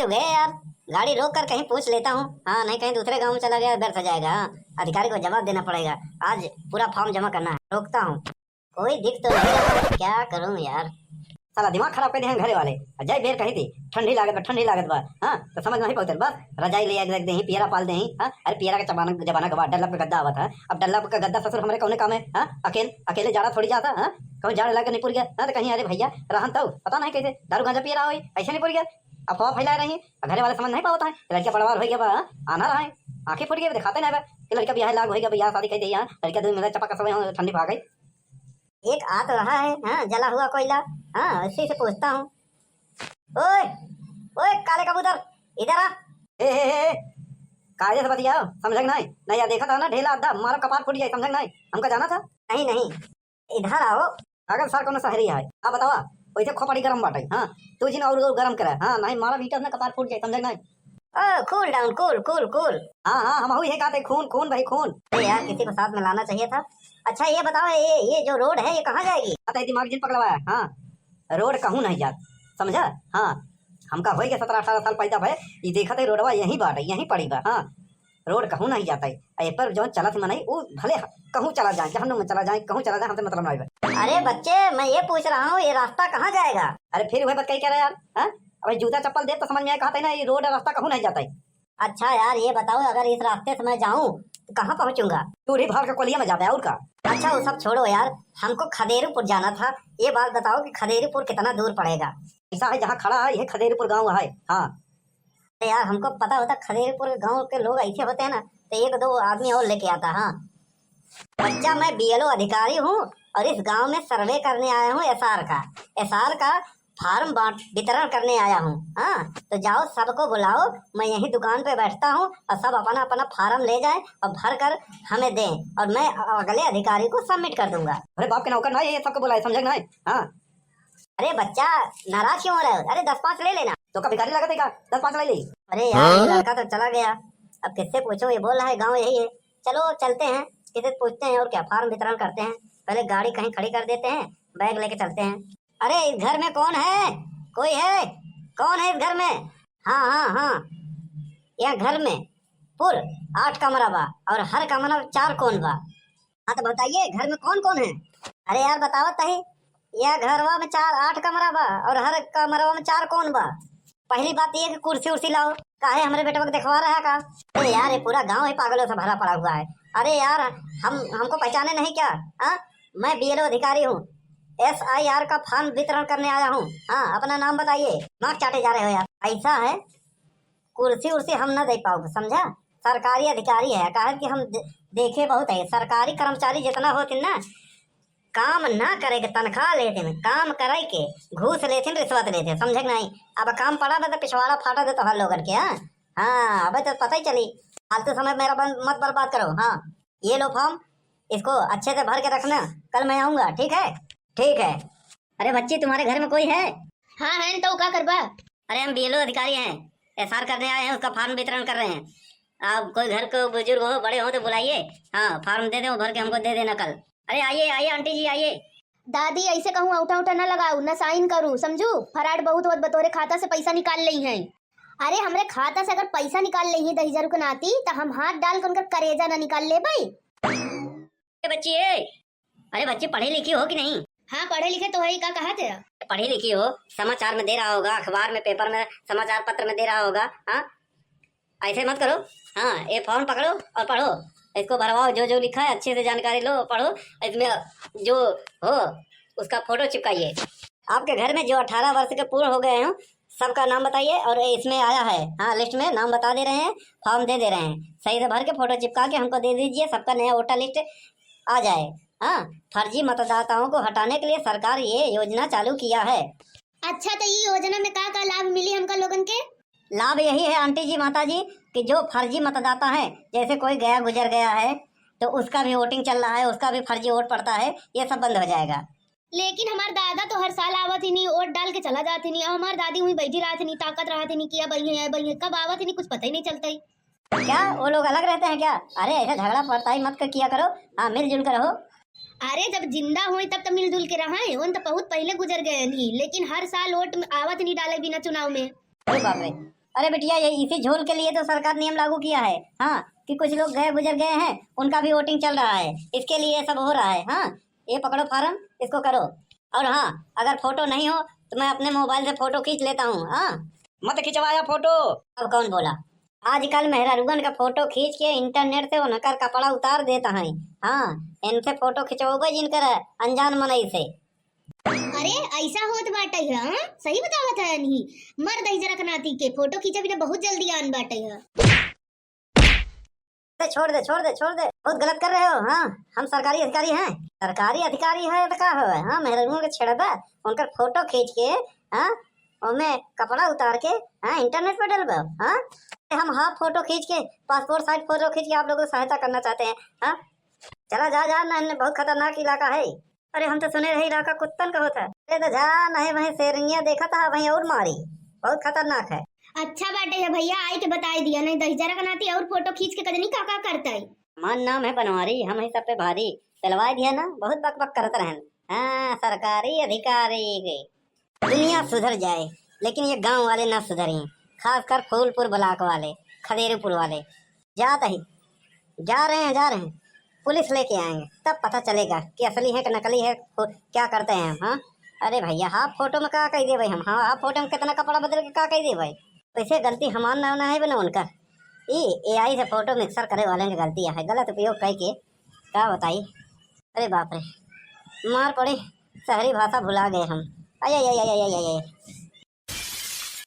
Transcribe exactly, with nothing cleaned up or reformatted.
गए यार, गाड़ी रोक कर कहीं पूछ लेता हूँ। हाँ, नहीं कहीं दूसरे गाँव में चला गया, व्यर्थ जाएगा। हाँ, अधिकारी को जवाब देना पड़ेगा। आज पूरा फॉर्म जमा करना है, रोकता हूँ। कोई दिख तो नहीं रहा है, क्या करूँ यार। साला दिमाग खराब कर दिहे हैं घरे वाले। जय बेर कही थी, ठंडी लागत बा, ठंडी लागत बा। हाँ, तो समझ नहीं पहुँचल। बस रजाई ले आके रख देही, पियरा पाल देही। हाँ, अरे पियरा के जमाना, जमाना के बाद डल्ला पे गद्दा आवत है। अब डल्ला पे गद्दा ससुर हमरे कौने काम है? हाँ, अकेल, अकेले जाड़ा थोड़ी जाता। हाँ, कहूँ जाड़ लग के नहीं पुर गया। हाँ, तो कहीं अरे भैया रहन तो पता नहीं कैसे दारू गांजा पिए रहा होई, ऐसे नहीं पुर गया। अफवाह फैला रही, अब घरे वाले समझ नहीं पावत है। लड़का बड़वार हो गया बा, हाँ, आना रहा है, आंखें फूट गई, दिखाते नहीं बा कि लड़का बियाह लाग हो गया, बियाह शादी कर दिया, लड़का दो मिनट चपा कसम ठंडी भाग गई। एक आ तो रहा है, हाँ, जला हुआ कोयला। हाँ, उसी से पूछता हूँ। ओए, ओए, काले कबूतर, इधर आ। ए, ए, ए, ए, कायदे से बतियाओ, समझे कि नहीं? नहीं यार, देखा था ना, ढेला अड्डा, मारो कपार फूट जाए, समझे कि नहीं? हमका जाना था। नहीं, नहीं, इधर आओ। अगर सर कोनो शहरी है, आप बतावा, वैसे खोपड़ी गरम बाटे, हाँ, तू जिन और, और गरम करे, हाँ, नहीं मारा बीटा ना कपार फूट जाए, समझे कि नहीं? ओ, cool down, cool, cool, cool। हाँ, हाँ, हम हुई है कहते खून, खून भाई, खून। अरे यार, किसी को साथ में लाना चाहिए था। अच्छा, ये बताओ, ये, ये जो रोड है, ये कहाँ जाएगी? पता है, दिमाग जिन पकड़वा है, हाँ, रोड कहूँ नहीं जात, समझा? हाँ, हमका होई के सत्रह अठारह साल पैदा भए, ये देखत है रोडवा यहीं बाटे, यहीं पड़ी बा, हाँ, रोड कहूँ नहीं जाता है। ए पर जो चलत मनई, उ भले ह-, कहूँ चला जाए, जहन्नुम में चला जाए, कहूँ चला जाए, हमसे मतलब ना बा। अरे बच्चे, मैं ये पूछ रहा हूँ, ये रास्ता कहाँ जाएगा? अरे फिर वह बतकही कह रहा यार, हाँ? अब जूता चप्पल दे तो समझ में आए, कहते ना, ये रोड रास्ता कहूँ नहीं जाता है। अच्छा यार, ये बताओ, अगर इस रास्ते से मैं जाऊँ तो कहाँ पहुँचूंगा? तू भी भाड़ के कोलिया में जाबे, और का? अच्छा, वो सब छोड़ो यार, हमको खदेरूपुर जाना था। ये बात बताओ कि खदेरूपुर कितना दूर पड़ेगा? ऐसा है, जहाँ खड़ा है, ये खदेरूपुर गाँव है। हाँ। अरे यार, हमको पता होता खदेरूपुर गाँव के लोग ऐसे होते हैं ना, तो एक दो आदमी और लेके आता। हाँ बच्चा, मैं बीएलओ अधिकारी हूँ और इस गांव में सर्वे करने आया हूँ, एसआर का, एसआर का फॉर्म बांट, वितरण करने आया हूँ। हाँ, तो जाओ, सबको बुलाओ, मैं यहीं दुकान पे बैठता हूँ और सब अपना अपना फॉर्म ले जाए और भर कर हमें दें और मैं अगले अधिकारी को सबमिट कर दूंगा। अरे बाप के नौकर ना, ये सबको बुलाए, समझे कि नहीं? हाँ। अरे बच्चा, नाराज क्यों हो रहे हो? अरे दस पाँच ले लेना। तो का भिखारी लागत है का? दस पाँच ले ली। अरे यार, ये हाँ? लड़का तो चला गया, अब किससे पूछूं? ये बोल रहा है गाँव यही है। चलो चलते हैं, किसी से पूछते हैं और क्या, फॉर्म वितरण करते हैं। पहले गाड़ी कहीं खड़ी कर देते हैं, बैग लेके चलते हैं। अरे इस घर में कौन है? कोई है? कौन है इस घर में? हाँ हाँ हाँ, यह घर में कुल आठ कमरा बा और हर कमरा में चार कोन बा। हाँ तो बताइए, घर में कौन कौन है? अरे यार, बतावत तही, यह घरवा में चार, आठ कमरा बा और हर कमरवा में चार कोन बा। पहली बात ये कि कुर्सी उर्सी लाओ, काहे हमरे बेटवा के देखवा रहा का? अरे यार, ये पूरा गांव ही पागलों से भरा पड़ा हुआ है। अरे यार, हम, हमको पहचाने नहीं क्या? हाँ, मैं बीएलओ अधिकारी हूँ, एसआईआर का फॉर्म वितरण करने आया हूँ। हाँ, अपना नाम बताइए। नाक चाटे जा रहे हो यार। ऐसा है, कुर्सी उर्सी हम ना दे पाओगे, समझा? सरकारी अधिकारी है, काहे कि हम दे-, देखे बहुत है, सरकारी कर्मचारी जितना होते ना, काम ना करे के तनख्वाह लेते, काम करे के घूस लेते, रिश्वत लेते, समझे कि नहीं? अब काम पड़ा बा तो पिछवाड़ा फाटा दे तो हर लोगन के। हाँ हाँ, अब तो पता ही चली। फालतू समय मेरा बन-, मत बर्बाद करो। हाँ, ये लो फॉर्म, इसको अच्छे से भर के रखना, कल मैं आऊंगा, ठीक है? ठीक है। अरे बच्ची, तुम्हारे घर में कोई है? हाँ है न, तो का करबा? अरे हम बीएलओ अधिकारी हैं, एसआर करने आए हैं, उसका फॉर्म वितरण कर रहे हैं। आप कोई घर को बुजुर्ग हो, बड़े हो तो बुलाइए। हाँ, फॉर्म दे दे, वो भर के हमको दे देना कल। अरे आइए आइए आंटी जी, आइए। दादी, ऐसे कहूँ औंठा औंठा न लगाऊ, न साइन करू, समझू? फराड बहुत होत बा, तोहरे खाता से पैसा निकाल लेइहैं। अरे हमरे खाता से अगर पैसा निकाल लेइहैं दहिजरू के नाती, त हम हाथ डाल के उनकर करेजा न निकाल लेबै। ए बच्ची, ए, अरे बच्ची, पढ़ी लिखी हो कि नहीं? हाँ, पढ़े लिखे तो है ही, का कहा तेरा? पढ़ी लिखी हो, समाचार में दे रहा होगा, अखबार में, पेपर में, समाचार पत्र में दे रहा होगा। हाँ, ऐसे मत करो। हाँ, ये फॉर्म पकड़ो और पढ़ो, इसको भरवाओ, जो जो लिखा है अच्छे से जानकारी लो, पढ़ो। इसमें जो हो उसका फोटो चिपकाइए। आपके घर में जो अठारह वर्ष के पूर्ण हो गए हों, सबका नाम बताइए। और इसमें आया है, हाँ, लिस्ट में नाम बता दे रहे हैं, फॉर्म दे दे रहे हैं, सही से भर के फोटो चिपका के हमको दे दीजिए, सबका नया वोटर लिस्ट आ जाए। हाँ, फर्जी मतदाताओं को हटाने के लिए सरकार ये योजना चालू किया है। अच्छा, तो ये योजना में का का लाभ मिली हमका लोगन के? लाभ यही है आंटी जी, माता जी, कि जो फर्जी मतदाता है, जैसे कोई गया गुजर गया है, तो उसका भी वोटिंग चल रहा है, उसका भी फर्जी वोट पड़ता है, ये सब बंद हो जाएगा। लेकिन हमार दादा तो हर साल आवत ही नहीं, वोट डाल के चला जात ही नहीं। अब हमार दादी वहीं बैठी रहत ही नहीं, ताकत रहत ही नहीं कि अब अइहे, अब अइहे, कब आवत ही नहीं, कुछ पता ही नहीं चलता ही। क्या वो लोग अलग रहते हैं क्या? अरे ऐसा झगड़ा पड़ता ही मत कर किया करो। हाँ, मिलजुल कर रहो। अरे जब जिंदा होई तब तो मिलजुल के रहे, उन तो बहुत पहले गुजर गए नहीं, लेकिन हर साल वोट में आवत नहीं डाले बिना चुनाव में। अरे बाप रे, अरे बिटिया, ये इसी झोल के लिए तो सरकार नियम लागू किया है, हाँ, कि कुछ लोग गए गुजर गए हैं, उनका भी वोटिंग चल रहा है, इसके लिए ये सब हो रहा है। हाँ, ये पकड़ो फार्म, इसको करो। और हाँ, अगर फोटो नहीं हो तो मैं अपने मोबाइल से फोटो खींच लेता हूँ। हाँ, मत खिंचवाया फोटो। अब कौन बोला? आजकल मेहरारुअन का फोटो खींच के इंटरनेट से उनकर कपड़ा उतार देता है। हाँ, इनसे फोटो खिंचवाओगे जिनकर, अनजान मनई से। अरे, ऐसा होत बाटे है, हाँ? सही बतावत है नहीं। मर दहिजरा के नाती के फोटो खींचे बिना बहुत जल्दी आन बाटे है। अरे छोड़ दे, छोड़ दे, छोड़ दे, बहुत गलत कर रहे हो। हाँ, हम सरकारी अधिकारी हैं। सरकारी अधिकारी है तो का हो? हाँ, मेहरारुओं के छेड़बा, उनकर फोटो खींच के, हाँ, उनमें कपड़ा उतार के, हाँ, इंटरनेट पर डलबा। हाँ, हम हाफ फोटो खींच के, पासपोर्ट साइज फोटो खींच के आप लोगों को सहायता करना चाहते हैं। हाँ, चला जा, जा, ना, बहुत खतरनाक इलाका है। अरे, हम तो सुने रहे इलाका कुत्तन का होता है। अरे तो जा, नहीं वहीं शेरनिया देखा था, वहीं और मारी, बहुत खतरनाक है। अच्छा बाटे है भैया, आई के बताई दिया, नहीं दहिजरा का नाती और फोटो खींच के कजनी का का करता है। हमार नाम है बनवारी, हम ही सब पे भारी। चलवाई दिया ना, बहुत बक बक करत रहन। हाँ, सरकारी अधिकारी के। दुनिया सुधर जाए, लेकिन ये गांव वाले ना सुधरे, खासकर फूलपुर ब्लॉक वाले, खदेरीपुर वाले। जात ही, जा रहे हैं, जा रहे हैं, पुलिस लेके आएंगे, तब पता चलेगा कि असली है कि नकली है, फो-, क्या करते हैं हम। हाँ, अरे भैया, हाफ फोटो में का कह दे भाई हम? हाँ, हाफ फोटो में कितना कपड़ा बदल के का कह दे भाई? वैसे गलती हमार ना, ना है बना उनका, ई एआई से फोटो मिक्सर करे वाले की गलती है, गलत उपयोग करके। का बताई? अरे बाप रे, मार पड़ी, शहरी भाषा भुला गए हम। अय, अय, अय, अय, अय, अय, अय।